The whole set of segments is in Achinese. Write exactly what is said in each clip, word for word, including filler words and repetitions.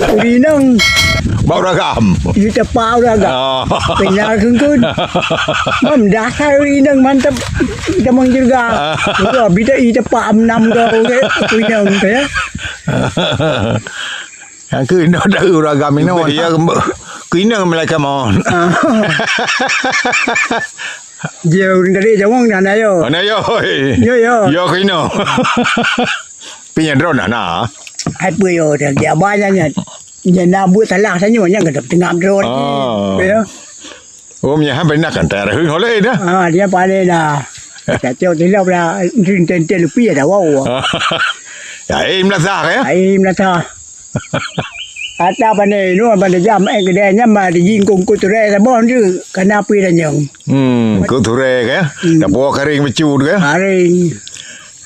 Ureueng inong. Bak uragam. Di tepak uragam. Oh. Pina keungkeun. Mam dasar ureueng inong mantap. Tamong jurga. Ureueng bida i tepak enam go ureueng inong tu ya. Yang keunoe dari uragam inoe. Ya, keunoe malaikat maut. Ah. Dia ureueng tadi jawang dah na yo. Mana yo? Yo, yo. Yo keunoe. Pinya drone dah na. Hai pun yo dah dia banyak nya. Dia na buat salah tanya nya kena tengah drone. Ah. Ya. Oh, meunyo han peureunah kan tarah heueh holeh dah. Ah, dia pandai dah. Kacau tilap dah, rinten-ten lupi dah wow. Ya, eh, meunasah ya. Ai meunasah. Ata pandai nu pandai jam eh kedai nyan mah dijingkong kuturé saboh tu. Kana api dah nyong. Hmm, kuturé ke? Hmm. Dah bawa karing becu tu ke? Karing.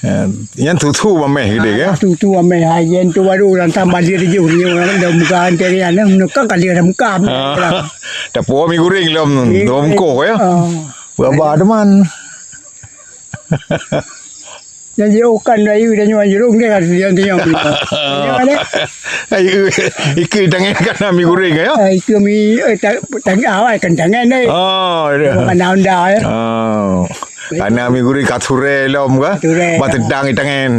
Ya, yang tutu mameh gede ke? Ah, tutu mameh, hai yen tu baru dan tambah dia tujuh ni orang dah muka anterian, eh, menukar kali dah muka. Ah, dah puas mi guring lom, Iya, dua bungkuh ya. Ah. Berapa teman? Yang jauh kan rayu dan nyuan jerung dia kan dia dia. Ayu, ikut tangan kan mi guring ya. Ah, itu mi eh, tak tak awal kan tangan deh. Oh, dia. Bukan honda ya. Oh. Karena mi gurih kature lom ke? Kature. Ba tendang di tangan.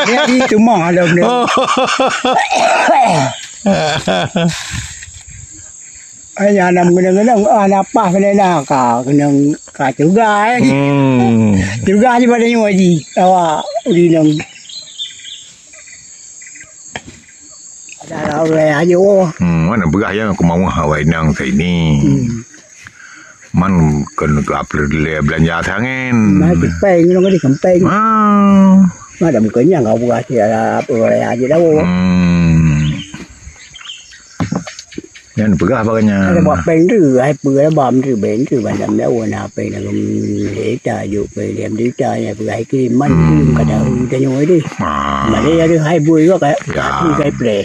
Dia di rumah lom dia. Oh. Ai, anak mengenang-genang, ah, nafas kena dah. Ka, kena, ka cuga, eh. Hmm. Cuga je pada nyoe ji. Awak, uri nang. Ada lah, orang aja, oh. Hmm, mana berah yang kemauan awak inang saya ni. Hmm. Man kena ke apa le belanja sangen. Nah, kempeng, orang ada kempeng. Ah. Ada bukannya kau buat si ada apa orang aja dah, oh. Hmm. Nyan peugah bagoe nyan. Ada buat peng tu, hai peugah bam tu, peng tu, macam dah, oh, na peng dah, hmm, cerita, juk peng diam cerita, ya, peugah iklim, man, hmm, kata, oh, tanya, oh, deh. Ah. Mana ada hai boy juga, kayak, ya, aku kayak play.